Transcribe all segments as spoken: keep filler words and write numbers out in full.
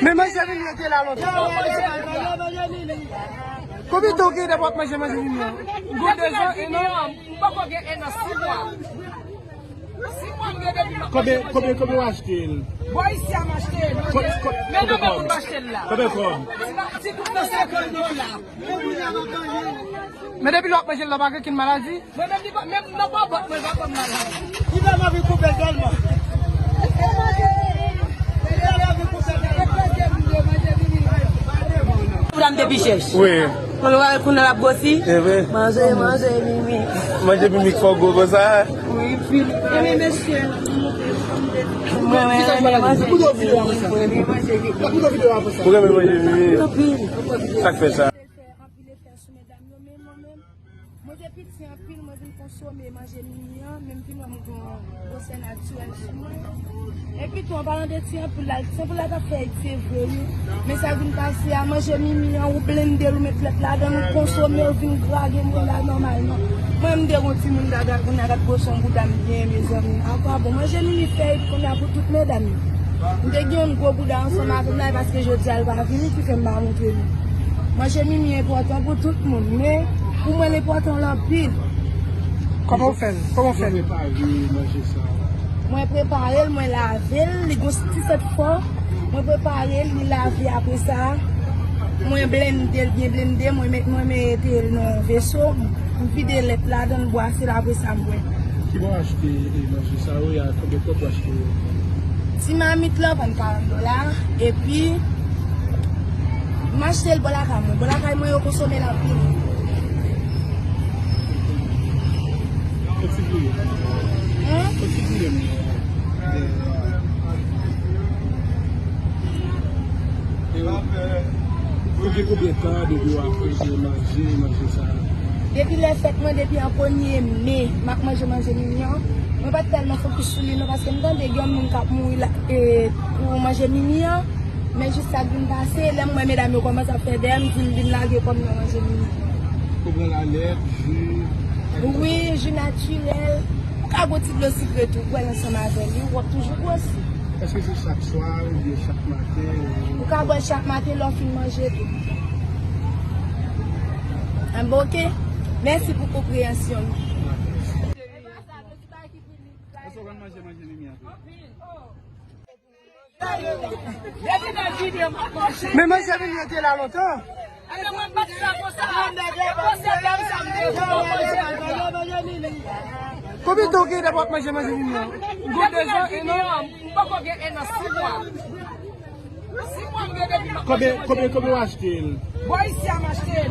Men manje Mimi an te la lontan. Konbyen tan w gen depi w ap manje manje Mimi an? Gon de zan, en an? M poko gen en an, sis mwa. Sis mwa m gen depi m ap manje manje Mimi an. Konbyen, konbyen, konbyen w achte l? Bò isi a m achte l. Men nan men moun m achte l la. Konbyen kòb? Ti ba-, ti kout nan senkant dola. Men depi lè w ap manje l la, pa gen okenn maladi? Mwen menm li pa, menm nan bòbòt mwen pa ban m maladi. Li fè m anvi koupe sèlman. Li fè m anvi koupe sèlman. Pou dam te pi chèch. Wi. Mwen wè kounye a l ap gwosi. E vre. Manje, manje, Mimi. Manje Mimi k fè w gwo konsa. Wi, pi. Mimi, mesye. Mwen, mwen, mwen, manje Mimi. Mwen, mwen, manje Mimi. Ou renmen manje Mimi? Anpil. Sa k fè sa? Fè anpil efè sou medam yo, men mwen menm, mwen te piti anpil, mwen vin konsome manje Mimi an, men m vin wè m gen yon gwosè natirèl sou mwen. Epi tou, an palan de ti anpil la, ti anpil la t ap fè èg, se vre, wi. Men sa k vin pase a, manje Mimi an, ou blende l, ou met lèt ladan l, ou konsome, ou vin gra, gen moun la nòmalman. Mwen, m te gon timoun gaga, kounye a gad gwosè yon bouda m genyen, mezanmi. Akwa bon, manje Mimi fè èg kounye a pou tout medam yo. M te gen yon gwo bouda ansanm avè m la, e paske jodi a l pa vini ki fè m pa montre nou. Manje Mimi enpòtan pou tout moun, men pou mwen l enpòtan l anpil. Kòman w fè l? Kòman w fè l? Kòman w prepare manje sa? Mwen prepare l, mwen lave l, li gon ti sant fò. Mwen prepare l, li lave apre sa. Mwen blende l, byen blende, mwen met, mwen mete l nan yon veso, m vide lèt ladan l, bwase l, apre sa m bwè. Ki bò w achte, e, manje sa yo, e a konbyen kòb w achte yo? Ti mamit lan vann karant dola, epi m achte l bò lakay mwen. Bò lakay mwen, yo konsome l anpil. Kot figire? Hen? Kot figire m? Ou gen konbyen tan depi w ap manje, manje sa? Depi lè fèt mwen, depi an premye me, m ap manje manje Mimi an. Mwen pa t tèlman fokis sou li non, paske m tande gen moun k ap mouri la, e, pou manje Mimi an. Men jis sa k vin pase, lè m wè medam yo kòmanse ap fè dèyè m, m vin, vin lage kò m nan manje Mimi. Ou pran lalèt, ji? Wi, ji natirèl. Ou ka bwè ti dlo sikre tou, bwè l ansanm avè li, w ap toujou gwosi. Èske se chak swa oubyen chak maten? Ou ka bwè l chak maten lè w fin manje tou. Anben, oke. Mèsi pou konpreyansyon nou. Èske w konn manje, manje Mimi an tou? Men manje Mimi an te la lontan. Konbyen tan w gen depi w ap manje manje Mimi an? Gon de zan, en an? M poko gen en an, sis mwa. Sis mwa m gen depi m ap manje manje Mimi an. Konbyen, konbyen, konbyen w achte l? Bò isi a m achte l.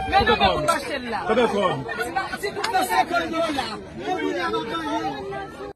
Men nan men moun m achte l la. Konbyen kòb? Ti ba-, ti kout nan senkant dola.